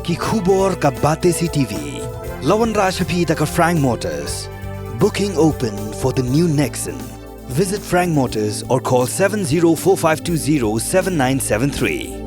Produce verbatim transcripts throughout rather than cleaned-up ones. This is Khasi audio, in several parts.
Ki khubor ka Batesi T V. La wanrah sha phi da ka Frank Motors. Booking open for the new Nexon. Visit Frank Motors or call seven zero four five two zero seven nine seven three.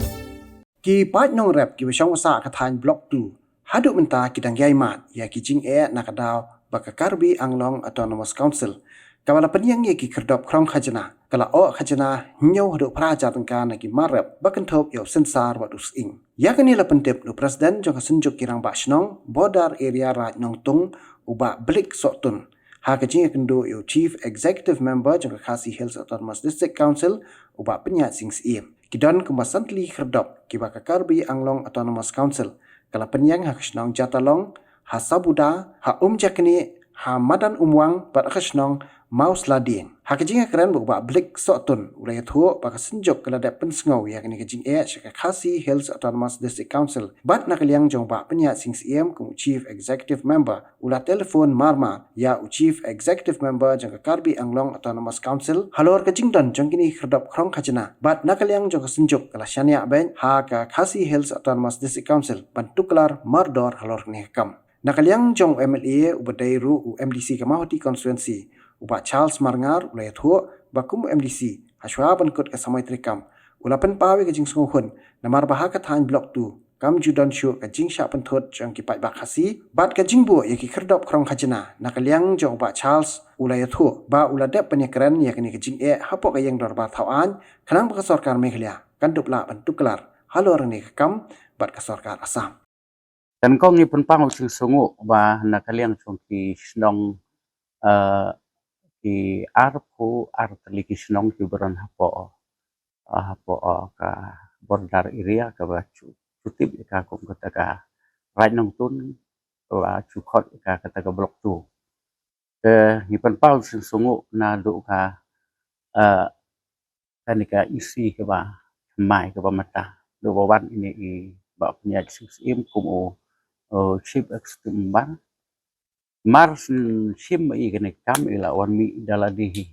Ki paid nongrep kiba shong sah ka thaiñ Block two haduh mynta ki dang ïai mad ïa ki jingeh na ka daw ba ka Karbi Anglong Autonomous Council, kaba la pynïeng ïa ki khyrdop khrong khajna, ka la ong khajna hynñiew haduh phra hajar tyngka na ki mar rep ba kynthup ïa u sensar bad u sying. Ïa kane la pyntip na u President jong ka Synjuk ki Rangbah Shnong Border Area Raid Nongtung, u Bah Blick Sohtun, ha ka jingïakynduh ïa u Chief Executive Member jong ka Khasi Hills Autonomous District Council, u Bah Pynïaid Sing Syiem. Ki don kumba san tylli khyrdop kiba ka Karbi Anglong Autonomous Council ka la pynïeng ha ka shnong Jatalong, ha Sabuda, ha Umjaknieh, ha Madan Umwang bad ha ka shnong Mawsladieng. Ha ka jingïakren bad u Bah Blick Sohtun, u la ïathuh ba ka Synjuk ka la dep pynsngew ïa kane ka jingeh sha ka Khasi Hills Autonomous District Council bad na ka liang jong u Bah Pynïaid Sing Syiem kum u Chief Executive Member, u la telephone marmar ïa u Chief Executive Member jong ka Karbi Anglong Autonomous Council halor ka jingdon jong kine ki khyrdop khrong khajna bad na ka liang jong ka Synjuk ka la shaniah beit ha ka Khasi Hills Autonomous District Council ban tuklar mardor halor kane ka kam. Na ka liang jong u M L A uba dei ruh u M D C ka Mawhati Constituency, u Bah Charles Marngar, u la ïathuh ba kum u M D C, hashwa ban kut ka samoi treikam, u la pynpaw ïa ka jingsngewhun namar ba ha ka thaiñ Block two kam ju don shuh ka jingshah pynthut jong ki paidbah Khasi bad ka jingbuh ïa ki khyrdop khrong khajna. Na ka liang jong u Bah Charles, u la ïathuh ba u la dep pynïakren ïa kane ka jingeh hapoh ka ïing dorbar thaw aiñ, khnang ba ka sorkar Meghalaya kan dup lah ban tuklar halor kane ka kam bad ka sorkar Assam. Te nyngkong ngi pynpaw jingsngewnguh ba na ka liang jong ki shnong, eh, ki arphew ar tylli ki shnong kiba don hapoh, eh, hapoh, eh, ka border area kaba ju, ju tip ïa ka kum kata ka Raid Nongtung, kaba ju khot ïa ka kata ka Block two. Te ngi pynpaw jingsngewnguh naduh ka, eh, kane ka E C kaba thymmai kaba mynta. Naduh ba wan ine i Bah Pynïaid Sing Syiem kum u, eh, Chief Executive Member. Mar shu shim i kane ka kam i la wan mih da lade hi.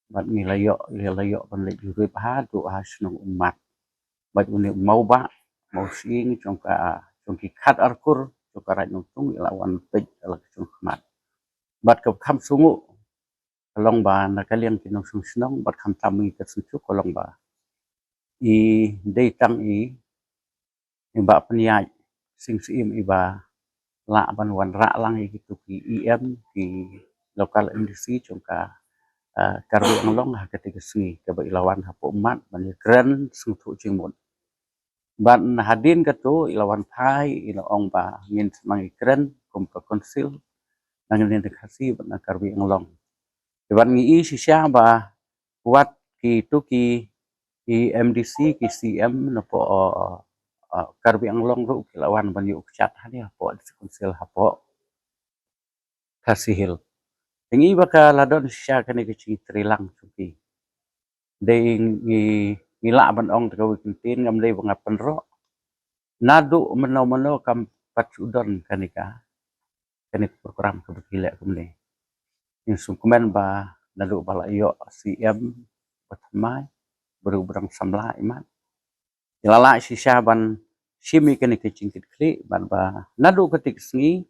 Bad ngi la ïoh, ngi la ïoh ban leit jurip haduh ha shnong Ummat. Bad une u mawbah, mawsying jong ka, jong ki khatar kur jong ka Raid Nongtung i la wan peit da la ka jong khmat. Bad ka kham sngewnguh ka long ba na ka liang ki nongshong shnong bad khamtam ngi ka Synjuk ka long ba i dei tang i, i Bah Pynïaid Sing Syiem iba lah ban wanrah lang ïa kitu ki E M, ki local M D C jong ka, eh, Karbi Anglong ha kata ka sngi kaba i la wan hapoh Ummat ban ïakren sngewthuh jingmut. Bad hadien katu i la wan phai i la ong ba ngin sa nang ïakren kum ka council na ka liang ka Khasi bad na Karbi Anglong. Bad ngi i shisha ba wat kitu ki, ki M D C, ki C M napoh, eh, eh, Karbi Anglong ruh ki la wan ban ïuh kjat hangne hapoh District Council hapoh Khasi Hills. Te ngi ba ka la don shisha kane ka jingtreilang jong ki. Dei ngi, ngi lah ban ong da kawei ka ktien, ngam dei ba nga pynroh. Naduh mynno mynno kam pat ju don kane ka, kane ka program kaba ki leh kumne. Ngi sngewkmen ba naduh ba la ïoh C M ba thymmai, ba ruh ba dang samla imat, i la lah shisha ban shim ïa kane ka jingkitkhlieh bad ba naduh kata ka sngi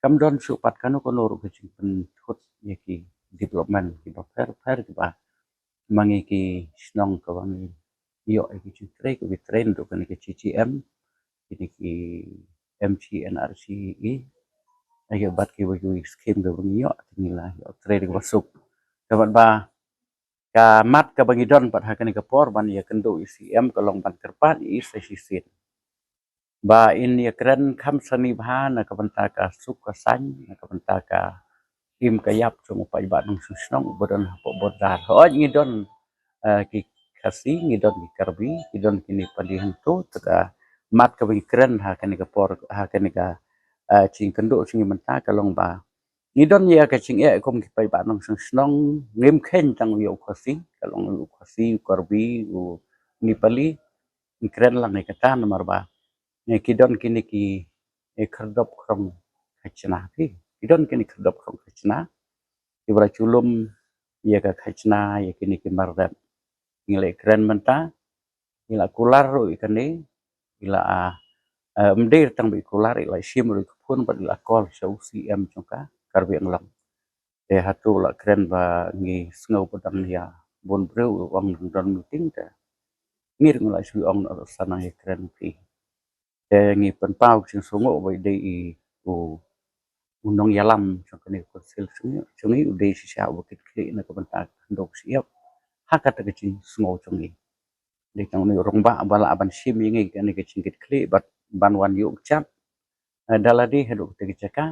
kam don shuh pat kano kano ruh ka jingpynthut ïa ki development kiba pher pher kiba ma ngi ki shnong kaba ngi ïoh ïa ki jingtrei, kaba trei naduh kane ka G G M, kine ki M G N R G E, ïa bad kiwei kiwei ki skim kaba ngi ïoh, te ngi la ïoh trei da kaba suk. Te bad ba ka mat kaba ngi don pat ha kane ka por ban ïakynduh ïa C M ka long ban kyrpad ïa i sa shisien ba in ïakren kham sani bha na ka bynta ka suk ka saiñ, na ka bynta ka im ka ïap jong u paidbah nongshong shnong uba don hapoh border. Hooid ngi don, eh, ki Khasi, ngi don ki Karbi, ngi don ki Nepali hangto, te ka mat kaba ngi kren ha kane ka por, ha kane ka, eh, jingkynduh jong ngi mynta ka long ba ngi don ïa ka jingeh kum ki paidbah nongshong shnong, ngim kheiñ tang ïa u Khasi, ka long u Khasi, u Karbi, u Nepali, ngi kren lang ïa kata namar ba ngi, ki don kine ki, eh, khyrdop khrong khajna, ki, ki don kine khyrdop khrong khajna kiba la ju lum ïa ka khajna ïa kine ki mar rep. Ngi la kren mynta, ngi la kular ruh ïa kane, ngi la, ah, Eh, ym dei tang ba i kular, i la shim ruh i kphone bad i la call sha u C M jong ka Karbi Anglong. Te hato la kren ba ngi sngew ba dang ïa bun briew u ong dang don meeting te. Ngi ruh ngi la shu ong sa nang ïa kren phi. Te ngi pynpaw ka jingsngew ba i dei i u, u nongïalam jong kane ka council jong ngi, jong ngi u dei shisha uba kit khlieh na ka bynta ka khyndew ka shyiap. Ha kata ka jingsngew jong ngi. Dei tang une u rangbah ba lah ban shim ïa ngi kane ka jingkit khlieh bad ban wan ïuh kjat, eh, da lade haduh kata ka jaka.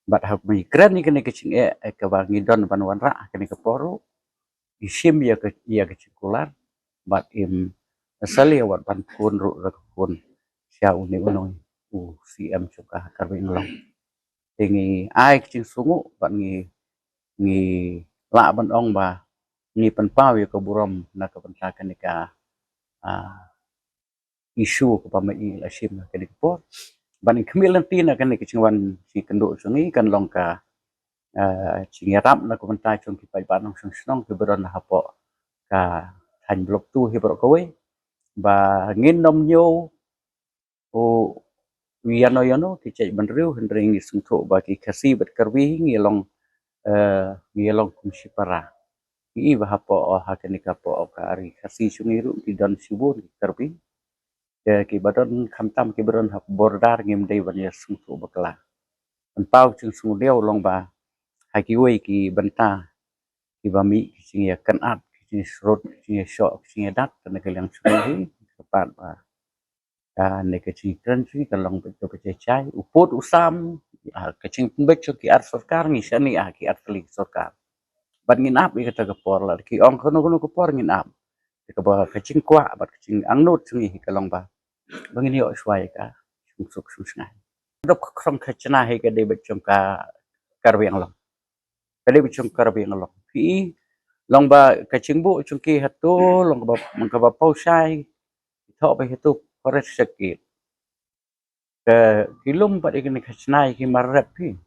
Bad haba ngi kren ïa kane ka jingeh, eh, kaba ngi don ban wanrah ha kane ka por ruh, i shim ïa ka, ïa ka jingkular bad im sa leh wat ban phone ruh da ka phone sha une u nong, u C M jong ka Karbi Anglong. Te ngi ai ka jingsngew bad ngi, ngi lah ban ong ba ngi pynpaw ïa ka burom na ka bynta kane ka, ah, issue kaba ma i la shim ha kane ka por. Bad ngi khmih lynti na kane ka jingwan jingkynduh jong ngi kan long ka, ah, jingïarap na ka bynta jong ki paidbah nongshong shnong kiba don hapoh ka thaiñ Block two hi baroh kawei. Ba ngin nym ñiew u ïano ïano ki jaitbynriew, hynrei ngi sngewthuh ba ki Khasi bad Karbi ngi long, eh, ngi long kum shipara. Ngi i ba hapoh, oh, ha kane ka poh ka ri Khasi jong ngi ruh ki don shibun ki Karbi. Te kiba don khamtam kiba don ha border ngim dei ban ïa sngewthuh bakla. Pynpaw jingsngewdiaw long ba ha kiwei ki bynta kiba mih ki jingïakynad, ki jingsrut, ki jingïashoh, ki jingïadat, kane ka liang jong ngi hi, ka pat ba kane ka jingkren jong ngi ka long beit kaba jai jai. U pud u sam, ah, ka jingpynbeit jong ki ar sorkar, ngi shaniah ha ki ar tylli ki sorkar. Bad ngin ap ïa kata ka por, lada ki ong kano kano ka por ngin ap. Te kaba ka jingkwah bad ka jingangnud jong ngi hi ka long ba, ba ngin ïoh shuwa ïa ka shongsuk shongshngaiñ. Dap ka khrong khajna hi ka dei beit jong ka Karbi Anglong. Ka dei beit jong ka Karbi Anglong. Phi i long ba ka jingbuh jong ki hato long kaba, kaba paw shai. Thoh ba hato forest shakit. Ka ki lum bad ïa kine khajna ïa ki mar rep phi.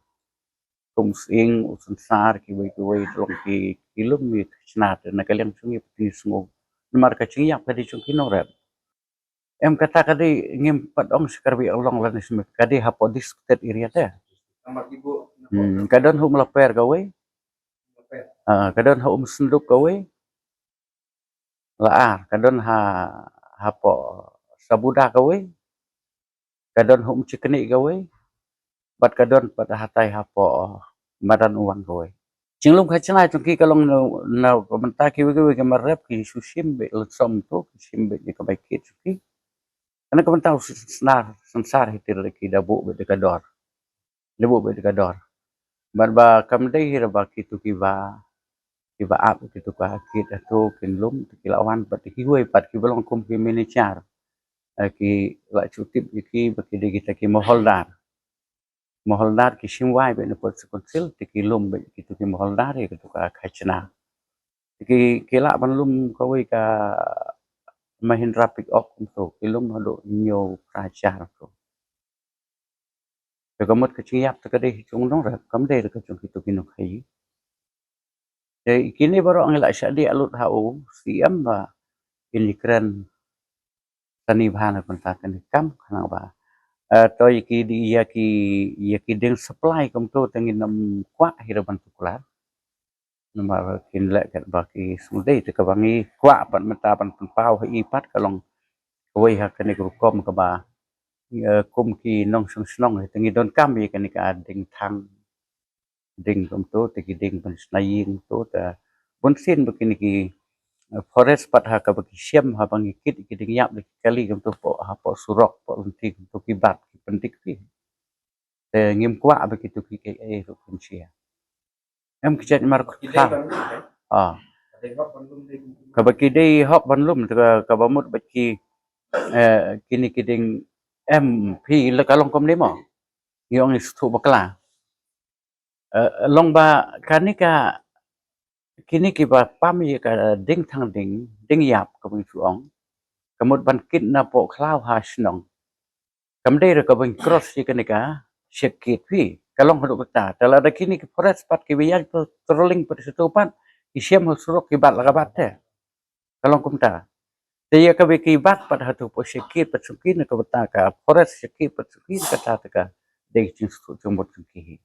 Kum Sying, u Synsar, kiwei kiwei, long ki, ki lum ïa khajna te na ka liang jong ngi phi sngew. Namar ka jingïap ka dei jong ki nongrep. Em kata ka dei, ngim pat ong sha Karbi Anglong lane sha Meghalaya, ka dei hapoh disputed area te. Hmm, ka don ha Umlaper kawei. Ah, ka don ha Umsynduk kawei. La ar, ka don ha, hapoh Sabuda kawei. Ka don ha Umjiknieh kawei. Bad ka don pat hatai hapoh Madan Uwang kawei. Jinglum khajna jong ki ka long na, na ka bynta kiwei kiwei ki mar rep ki shu shim beit lynsom to, ki shim beit ïa ka bai kit jong ki. Kane ka bynta u Synsar, Synsar hi te ki da buh beit da ka dor. Da buh beit da ka dor. Bad ba kam dei hi ruh ba kito kiba, kiba ap kito ka kit hato kin lum te ki la wan bad kiwei pat kiba long kum ki manager. Eh, ki la shu tip ïa ki ba ki dei kita ki moholdar. Moholdar ki shim wai beit na pud sa council te ki lum beit kito ki moholdar ïa kito ka khajna. Te ki, ki lah ban lum kawei ka Mahindra pick up kumto, ki lum haduh hynñiew phra hajar kumto. Te ka mut ka jingïap te ka dei jong u nongrep, kam dei ka jong kito ki nongkhaïi. Te kine baroh ngi la shah dei lut ha u C M ba in ïakren sani bha na ka bynta kane ka kam khnang ba, eh, to ïa ki, ïa ki, ïa ki dieng supply kumto te ngin ym kwah hi ruh ban tuklar. Namar kin leh katba ki sngewdei te kaba ngi kwah pat mynta ban pynpaw ha i pat ka long kawei ha kane ka rukom kaba, eh, kum ki nongshong shnong te ngi donkam ïa kane ka dieng thang. Dieng kumto te ki dieng ban shna ïing to te bun sien ba kine ki, eh, forest pat ha kaba ki shem haba ngi kit ki dieng ïap da ki kali kumto hapoh, hapoh surok, hapoh lynti kumto ki bat ki pyndik phi. Te ngim kwah ba kito ki K A ruh kin shia. Em ki jait mar kha. Ah. Kaba ki dei hok ban lum te ka, kaba mut ba ki, eh, kine ki dieng em phi la ka long kumne mo. Ïong i sngewthuh bakla. Eh, long ba kane ka, kine kiba pam ïa ka dieng thang dieng, dieng ïap kaba ngi shu ong. Ka mut ban kit napoh khlaw ha shnong. Kam dei ruh kaba ngi cross ïa kane ka shakit phi. Ka long haduh kata. Te lada kine ki forest pat kiba ïaid patrolling pat shato pat, ki shem ha surok ki bat la ka bat te. Ka long kumta. Te ïa kaba ki bat pat hato poi sha kit pat sha kit na ka bynta ka forest, sha kit pat sha kit kata te ka dei jingsngewthuh jingmut jong ki hi.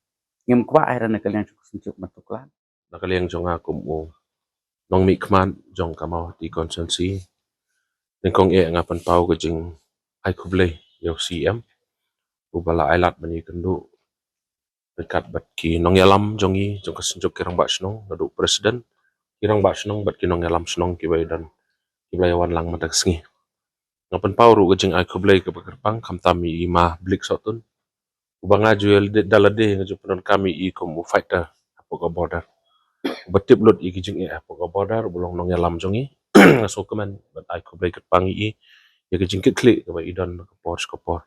Ngim kwah ai ra na ka liang jong ka synjuk ban tuklar. Na ka liang jong nga kum u nongmihkhmat jong ka Mawhati constituency, nyngkong eh nga pynpaw ka jingai khublei ïa u C M uba la ailad ban ïakynduh ryngkat bad ki nongïalam jong ngi jong ka synjuk ki rangbah shnong, naduh president, ki rangbah shnong bad ki nongïalam shnong kiba ïadon, kiba la ïawan lang mynta ka sngi. Nga pynpaw ruh ka jingai khublei kaba kyrpang khamtam ïa i Ma Blik Sohtun, uba nga ju ïa da lade nga ju pyndonkam ïa i kum u fighter hapoh ka border, uba tip lut ïa ki jingeh hapoh ka border, uba long nongïalam jong ngi. Nga sngewkmen bad ai khublei kyrpang ïa i ïa ka jingkitkhlieh kaba i don na ka por sha ka por.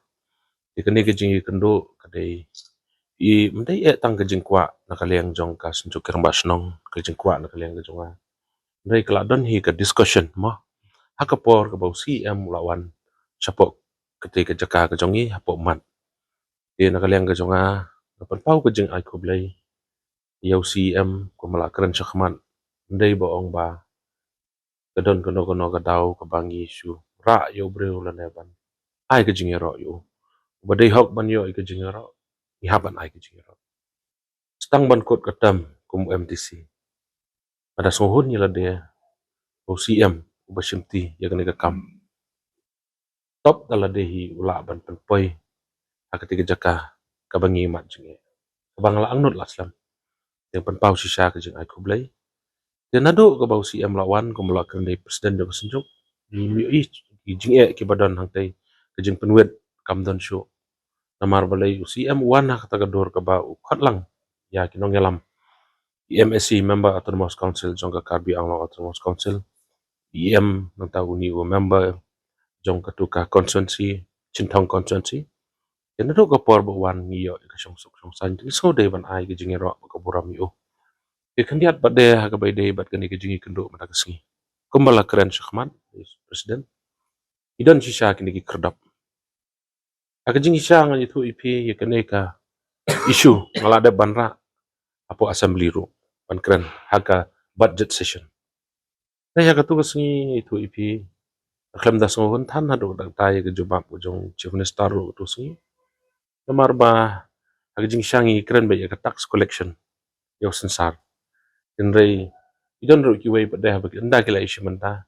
Te kane ka jingïakynduh ka dei, i, ym dei eh tang ka jingkwah na ka liang jong ka synjuk ki rangbah shnong, ka jingkwah na ka liang ka jong nga. Hynrei ka la don hi ka discussion mo, ha ka por kaba u C M u la wan shapoh kata ka jaka ka jong ngi hapoh Mat. Te na ka liang ka jong nga, nga pynpaw ka jingai khublei ïa u C M kumba la kren shakhmat. Ym dei ba ong ba ka don kano kano ka daw kaba ngi shu rah ïa u briew lane ban ai ka jingïaroh ïa u. Uba dei hok ban ïoh ïa ka jingïaroh, ngi hap ban ai ka jingïaroh. Tang ban kut ka term kum u M D C, nga da sngewhun ïa lade ba u C M uba shimti ïa kane ka kam, top da lade hi u lah ban pynpoi ha kata ka jaka kaba ngi mat jingeh, kaba nga la angnud la slem. Te pynpaw shisha ka jingai khublei. Te naduh kaba u C M la wan kumba la kren da i president jong ka synjuk, ngim ïohi ki jingeh kiba don hangtei, ka jingpynwit kam don shuh. Namar balei u C M u wan ha kata ka dur kaba u khot lang ïa ki nongïalam, i M A C, Member Autonomous Council jong ka Karbi Anglong Autonomous Council, i M, nangta uni u member jong katu ka constituency, Chinthong constituency. Te naduh ka por ba u wan ngi ïoh ïa ka shongsuk shongsaiñ, te ngi sngew dei ban ai ka jingïaroh bad ka burom ïa u. Te khyndiat pat de ha kaba ïadei bad kane ka jingïakynduh mynta ka sngi, kumba la kren shakhmat president, i don shisha kine ki khyrdop. Ha ka jingshisha ngan ïathuh ïa phi ïa kane ka issue nga la dep ban rah hapoh assembly ruh ban kren ha ka budget session. Te ha katu ka sngi ngan ïathuh ïa phi, khlem da sngewhun than haduh katta ïa ka jubab ka jong chief minister ruh katu ka sngi. Namar ba ha ka jingshisha ngi kren beit ïa ka tax collection, ïa u synsar. Hynrei i don ruh kiwei pat de haba ki ynda ki la issue mynta,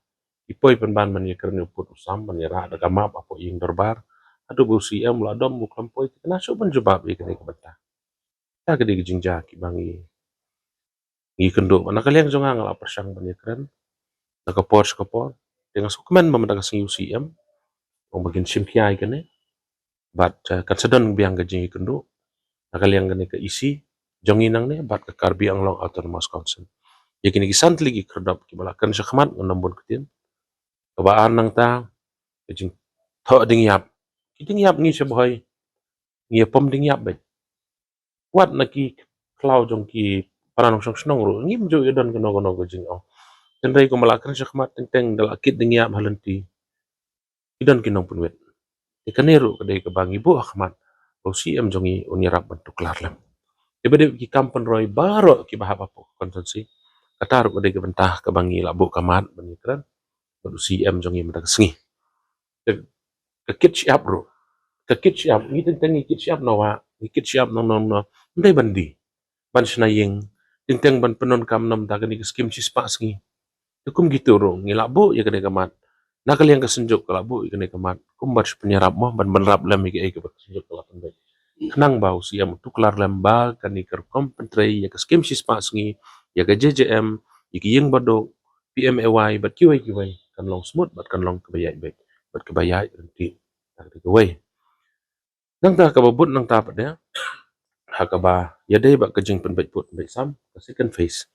ki poi pynban ban ïakren ïa u pud u sam, ban ïarah da ka map hapoh ïing dorbar. Haduh ba u C M u la dom u khlem poi, te kane shuh ban jubab ïa kane ka bynta. Kata ka dei ka jingjia kiba ngi, ngi kynduh. Na ka liang jong nga nga la pyrshang ban ïakren na ka por sha ka por. Te nga sngewkmen ba mynta ka sngi u C M u ong ba kin shim khia ïa kane. Bad, eh, kan sa don biang ka jingïakynduh na ka liang kane ka E C jong ngi nangne bad ka Karbi Anglong Autonomous Council. Ïa kine ki san tylli ki khyrdop kiba la kren shakhmat ngan ym bun ktien. Kaba ar nangta ka jingthoh dingïap. Ki dingïap ngi sha Bhoi ngi ïa pom dingïap beit. Wat na ki khlaw jong ki para nongshong shnong ruh ngim ju ïa don kano kano ka jingong. Hynrei kumba la kren shakhmat, teng teng da la kit dingïap ha lynti, ki don ki nongpynwit. Te kane ruh ka dei kaba ngi buh ha khmat ba u C M jong ngi un ïarap ban tuklar lem. Te ba dei ki kam pynroi baroh kiba hap hapoh ka constituency, kata ruh ka dei ka bynta kaba ngi la buh ka mat ban ïakren bad u C M jong ngi mynta ka sngi. Te ka kit shyiap ruh, ka kit shyiap, ngi teng teng ngi kit shyiap na wah, ngi kit shyiap na, na, na, ym dei ban die, ban shna ïing, teng teng ban pyndonkam na bynta kane ka skim shispah sngi. Te kum kito ruh ngi la buh ïa kane ka mat. Na ka liang ka synjuk ka la buh ïa kane ka mat kum ban shu pynïarap mo, ban, ban rap lem ïa kaei kaba ka synjuk ka la pynbeit, khnang ba u C M u tuklar lem ba kane ka rukom pyntrei ïa ka skim shispah sngi, ïa ka J J M, ïa ka ïing baduk, P M A Y bad kiwei kiwei kan long smooth bad kan long kaba ïaid beit bad kaba ïaid ryntih. Kata ka dei kawei. Nangta kaba bud nangta pat de ha kaba ïadei bad ka jingpynbeit pud pynbeit sam, ka second phase,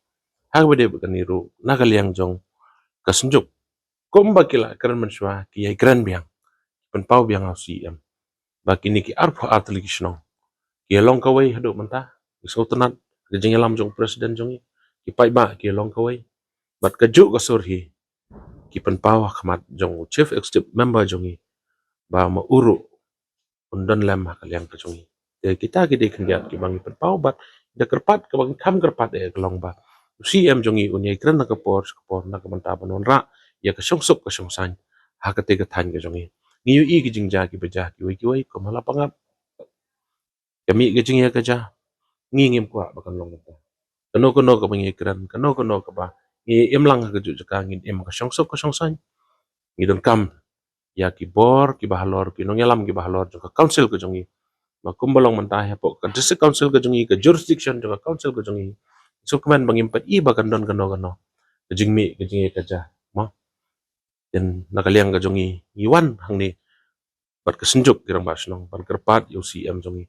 ha kaba ïadei bad kane ruh na ka liang jong ka synjuk, kumba ki la kren mynshuwa, ki ïai kren biang, ki pynpaw biang ha u C M ba kine ki arphew ar tylli ki shnong ki ïa long kawei haduh mynta. Ki sngewtynnat ka jingïalam jong u president jong ngi, ki paidbah ki ïa long kawei. Bad kajuh ka sur hi ki pynpaw ha khmat jong u chief executive member jong ngi ba ma u ruh un don lem ha ka liang ka jong ngi. Te kita ki dei khyndiat kiba ngi pynpaw bad da kyrpad, kaba ngi kham kyrpad eh ka long ba u C M jong ngi un ïai kren na ka por sha ka por na ka bynta ban wanrah ïa ka shongsuk ka shongsaiñ ha kata ka thaiñ ka jong ngi. Ngi ïohi ki jingjia kiba jia kiwei kiwei, kum ha Lapangap. Ka mih ka jingeh ka jia, ngi ngim kwah ba kan long kumta. Kano kano kaba ngi kren, kano kano kaba ngi im lang ha kajuh jaka, ngin im ka shongsuk ka shongsaiñ. Ngi donkam ïa ki bor kiba halor, ki nongïalam kiba halor jong ka council ka jong ngi. Ba kumba long mynta hapoh ka district council ka jong ngi, ka jurisdiction jong ka council ka jong ngi, sngewkmen ba ngim pat i ba kan don kano kano ka jingmih ka jingeh ka jia, mo. Te na ka liang ka jong ngi, ngi wan hangne bad ka Synjuk ki Rangbah Shnong ban kyrpad ïa u C M jong ngi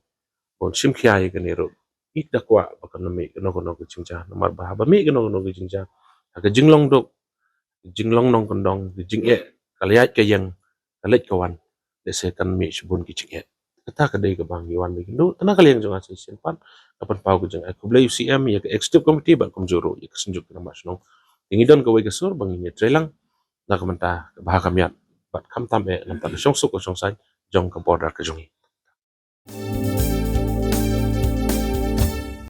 ban shim khia ïa kane ruh. Ngi da kwah ba kan mih kano kano ka jingjia, namar ba haba mih kano kano ka jingjia, ha ka jinglong duk, jinglong nongkyndong, ka jingeh, ka leit ka ïeng, ka leit ka wan, lehse kan mih shibun ki jingeh. Kata ka dei kaba ngi wan ba kin duh. Te na ka liang jong nga shisien pat, nga pynpaw ka jingai khublei ïa u C M, ïa ka executive committee bad kumjuh ruh ïa ka Synjuk ki Rangbah Shnong. Te ngi don kawei ka sur ba ngin ïatreilang na ka bynta kaba ha kham ïar bad khamtam eh na ka bynta ka shongsuk ka shongsaiñ jong ka border ka jong ngi.